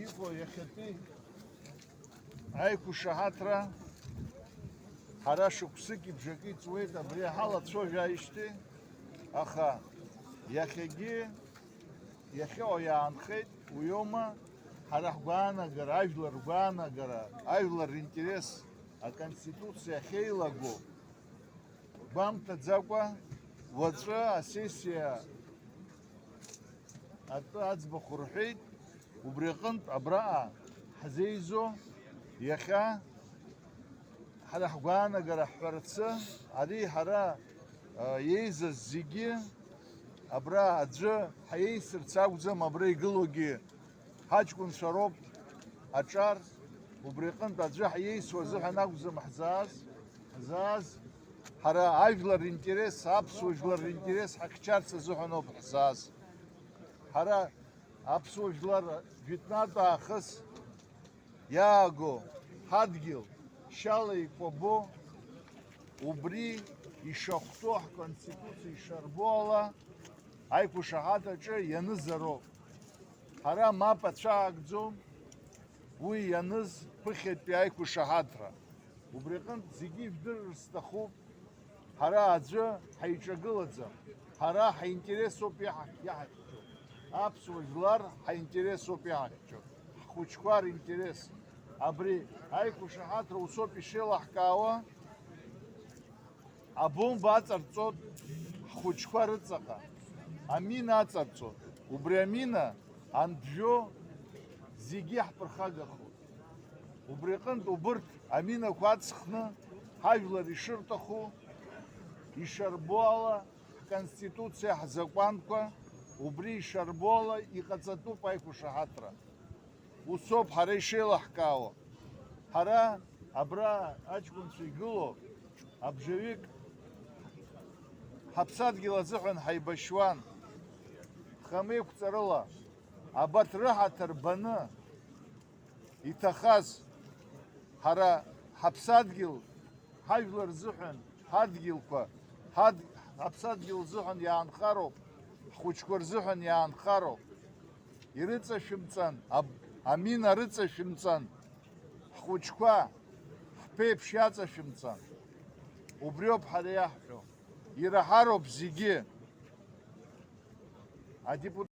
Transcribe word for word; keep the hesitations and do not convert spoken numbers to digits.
Иҟоу иахьатәи аиқәшаҳаҭра ҳара шықәсыки бжаки ҵуеит абри ҳалацәажәааижьҭеи, аха иахьагьы иахьыҟоу иаанхеит, уиоума ҳара ҳгәаанагара, ажәлар ргәаанагара, ажәлар ринтерес, аконституциа ахьеилаго гәамҭаӡакәа, уаҵәы асессиа атәы аӡбахә рҳәеит, убри аҟынтә абраҟа ҳзеизо, иахьа ҳара ҳгәаанагара ҳҳәарцы, ари ҳара, а, иеизаз зегьы абра аӡәы ҳаиеисырц акәӡам, абра игылоугьы ҳаҷкәынцәа роуп аҿар, убри аҟынтә аӡәы ҳиеисуа азыҳәан акәӡам ҳзааз, ҳзааз, ҳара ажәлар ринтерес, аԥсуа жәлар ринтерес ҳахьчарц азыҳәан ауп ҳзааз. Ҳара аԥсуа жәлар жәытәнатә аахыс иааго ҳадгьыл шьала икәабо, убри ишахәҭоу, ҳконституциа ишарбо ала, аиқәшаҳаҭраҿы ианызароуп. Ҳара мап ацәаҳкӡом уи ианыз ԥыхьатәи аиқәшаҳаҭра. Убри аҟынтә зегьы ижәдырыр сҭахуп, ҳара аӡәы ҳаиҿагылаӡам, ҳара ҳаинтересоуп иаҳ-, иаҳахьчо, аԥсуа жәлар ҳаинтересоуп иаҳахьчо, ҳхәыҷқәа ринтерес. Абри аиқәшаҳаҭра усоуп ишеилаҳкаауа. Абомба аҵарҵоит ҳхәыҷқәа рыҵаҟа, амина аҵарҵоит. Убри амина анбжьо зегьы иаҳԥырхагахоит. Убри аҟынтә убырҭ аминақәа аҵхны ҳажәлар ишырҭаху, ишарбо ала, ҳконституциа, ҳзакәанқәа, убри ишарбо ала иҟаҵатәуп аиқәшаҳаҭра. Усоуп ҳара ишеилаҳкаауа. Ҳара абра аҷкәынцәа игылоу абжаҩык ҳаԥсадгьыл азыҳәан ҳаибашьуан. Хамеиқәҵарыла абарҭ рыҳаҭыр баны иҭахаз, ҳара ҳаԥсадгьыл ҳажәлар рзыҳәан, ҳадгьылқәа, ҳад-, ҳаԥсадгьыл рзыҳәан иаанхароуп, ҳхәыҷқәа рзыҳәан иаанхароуп. Ирыҵашәымҵан, аб-, амина рыҵашәымҵан, ҳхәыҷқәа, ҳԥеиԥш иаҵашәымҵан. Убриоуп ҳара иаҳҳәо. Ираҳароуп зегьы. Адепут-